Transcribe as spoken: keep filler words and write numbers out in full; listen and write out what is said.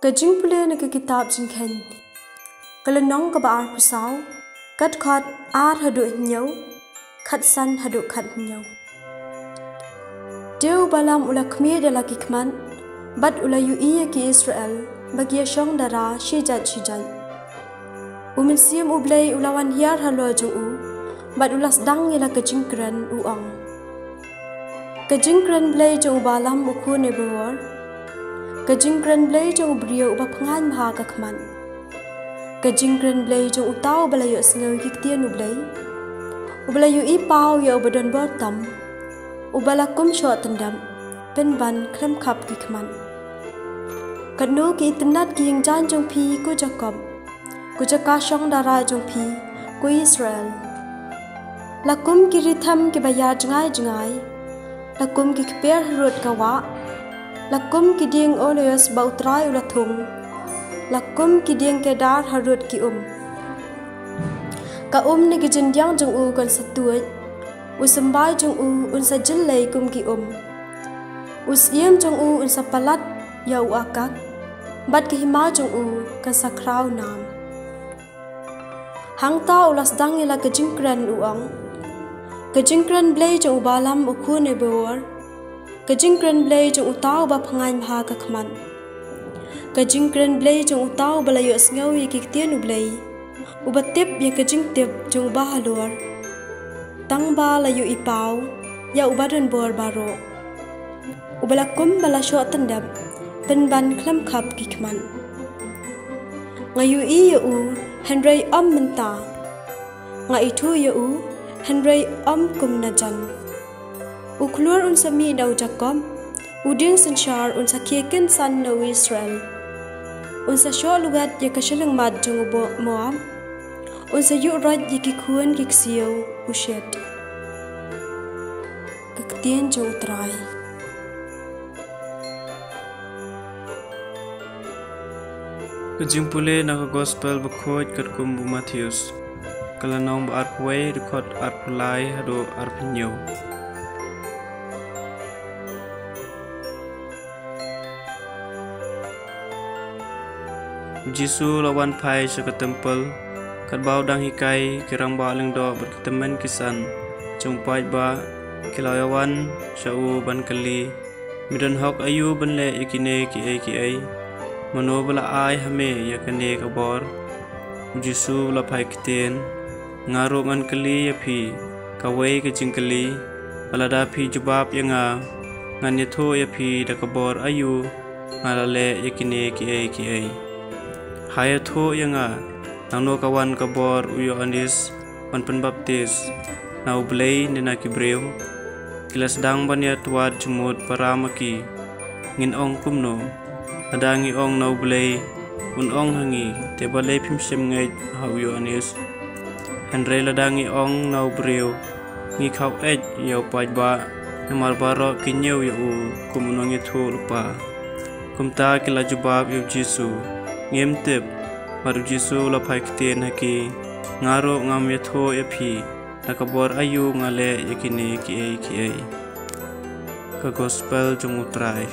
Ka jingpule na ka kitab Jingkheiñ, ka lynnong kaba arphew saw, ka dkhot ar haduh hynñiew, khatsan haduh khathynñiew. Te u Balam u la khmih da la ki khmat, bad u la ïohi ïa ki Israel ba ki ïa shong dara shi jait shi jait. U Mynsiem U Blei u la wan hiar halor jong u, bad u la sdang ïa la ka jingkren, u ong: Ka jingkren Blei jong u Balam u khun e Beor, ka jingkren Blei jong u briew uba pyngain bha ka khmat, ka jingkren Blei jong uta uba la ïohsngew ïa ki ktien U Blei, uba la ïohi paw ïa uba don bor tam, uba la kum shoh tyndep, pynban khlem khap ki khmat. Katno ki itynnad ki ïingjaiñ jong phi, ko Jakob, ko jaka shong dara jong phi, ko Israel! La kum ki ri them kiba ïar jngai jngai, la kum ki kper harud ka wah, la kum ki dieng oloes ba U Trai u la thung, la kum ki dieng kedar harud ki um. Ka um na ki jyndiang jong u kan sa tuid, u symbai jong u un sa jyllei kum ki um. U syiem jong u un sa palat ïa u akak, bad ka hima jong u kan sa khraw nam. Hangta u la sdang ïa la ka jingkren, u ong: Ka jingkren Blei jong u Balam u khun e Beor, ka jingkren Blei jong uta uba pyngain bha ka khmat, ka jingkren Blei jong uta uba la ïohsngew ïa ki ktien U Blei, uba tip ïa ka jingtip jong uba halor, tangba la ïohi paw ïa uba don bor baroh, uba la kum ba la shoh tyndep, pynban khlem khap ki khmat. Nga ïohi ïa u, hynrei ym mynta; nga ithuh ïa u, hynrei ym kum na jan. U khlur un sa mih na u Jakob, u dieng synshar un sa khie kynsan na u Israel. Un sa shoh lwet ïa ka shyllangmat jong u Bo-, Moab, un sa ïuh roit ïa ki khun ki ksiew u Shet. Ka ktien jong U Trai. Ka jingpule na ka Gospel bakhuid katkum u Mathaios, ka lynnong ba arphew wei, dkhot arphew lai haduh arphew hynñiew. U Jisu u la wan phai sha ka templ, katba u dang hikai, ki rangbah lyngdoh bad ki tymmen ki san jong u paidbah ki la ïa wan sha u ban kylli: Me don hok aïu ban leh ïa kine kiei kiei? Mano ba la ai ha me ïa kane ka bor? U Jisu u la phai ktien: Nga ruh ngan kylli ïa phi kawei ka jingkylli, bad lada phi jubab ïa nga, ngan ïathuh ïa phi da ka bor aïu nga la leh ïa kine kiei kiei. Ha ïathuh ïa nga, naano ka wan ka bor u Ïoannis ban pynbaptis, na U Blei ne na ki briew? Ki la sdang ban ïatwad jingmut para ma ki: Ngin ong kumno? Lada ngi ong, na U Blei, un ong ha ngi: Te balei phim shym ngeit ha u Ïoannis? Hynrei lada ngi ong, na u briew: Ngi khaw-eit ïa u paidbah, namar baroh ki ñiew ïa u kum u nongïathuhlypa. Kumta ki la jubab ïa u Jisu: Ngim tip. Bad u Jisu u la phai ktien ha ki: Nga ruh ngam ïathuh ïa phi da ka bor aïu nga leh ïa kine kiei kiei. Ka Gospel jong U Trai.